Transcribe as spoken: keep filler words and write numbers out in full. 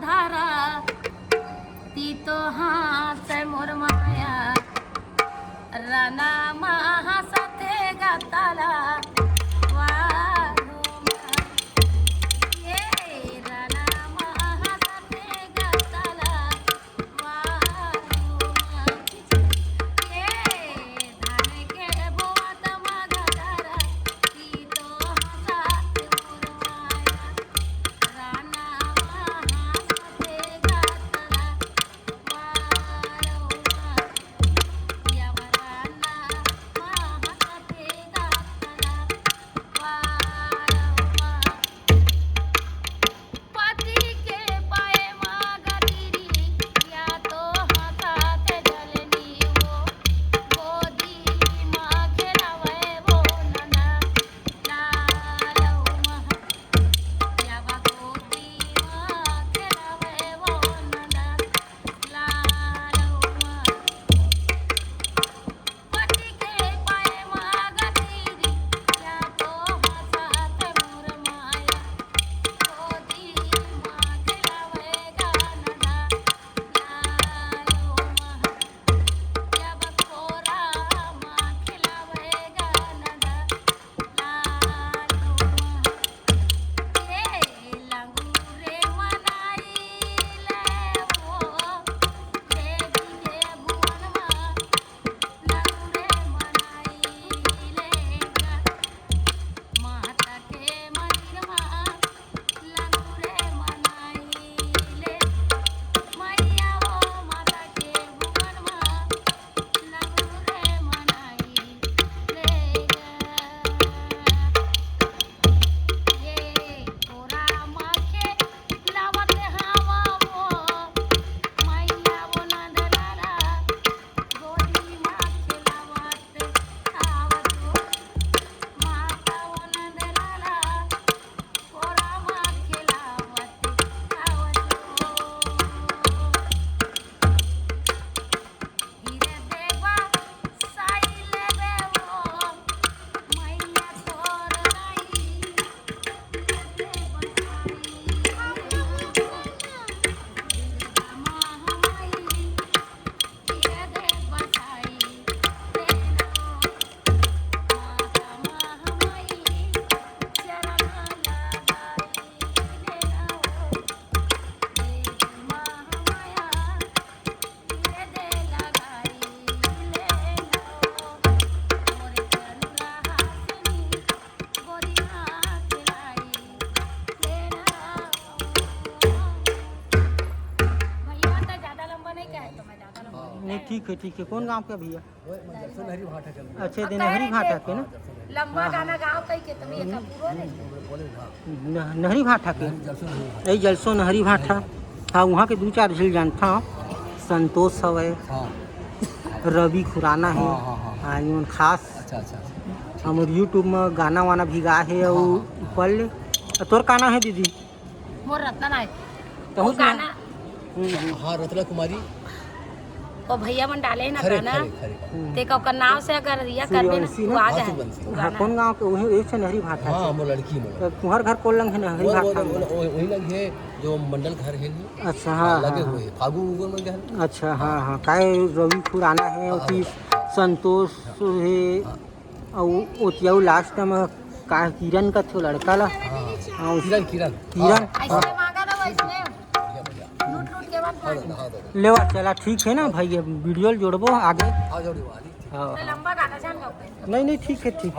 धारा, ती तो हाथ मोर माया, राना मा हासथे गाताला, वारो मा। ये राना मा हासथे गाताला, वारो मा। ये धान के बोआत मा गाताला, ती तो हासथे मोर माया। नहीं, ठीक है, ठीक है। कौन गांव के भैया? अच्छा, दे नहरी भाटा के ना? लंबा गाना गाओ कह के तुम ये पूरा नहीं। नहरी भाटा के? यही जलसो नहरी भाटा। हाँ, वहाँ के दू चार झील जानता हूँ। संतोष हवय, रवि खुराना है। हाँ, हाँ, हाँ। हाँ, ये मन खास अच्छा, अच्छा, अच्छा। हमर YouTube में गाना वाना भी गा है। हाँ, और हाँ, हाँ। पढ़ ले। तोर का नाम है दीदी? मोर रत्ना नाय। तो वो गाना। हाँ, रत्ना कुमारी। वो भैया मन डाले ना गाना। खरे, खरे। ते का ओकर नाम से अगर रिया करबे ना, तू आ जाए। हाँ, कौन गांव के? वही एक से नहरी भाटा। हाँ, मोर लड़की मोर। तो तुम्हार घर कोन लंग है नहरी भाटा में? वही लंग है जो मंडल घर है। अच्छा, हाँ, लगे हुए। फागू उगो में घर। अच्छा, हाँ, हाँ। काय रवि खुराना है, हाँ, ओती हाँ। संतोष है। हाँ। अउ ओती अउ last में का किरण कथे लड़का ला? हाँ। हाँ, उस किरण, किरण। किरण। हाँ। ऐसे मांगा ना वैसने। बढ़िया, बढ़िया। लूट लूट के मत मांगे। हाँ, हाँ। लेवा चला, ठीक है ना भाई, अब video ल जोड़बो आगे। हाँ, जोड़बो, हाँ, ठीक। हाँ। तो लंबा गाना जान गाओ। नहीं, नहीं, ठीक है, ठीक।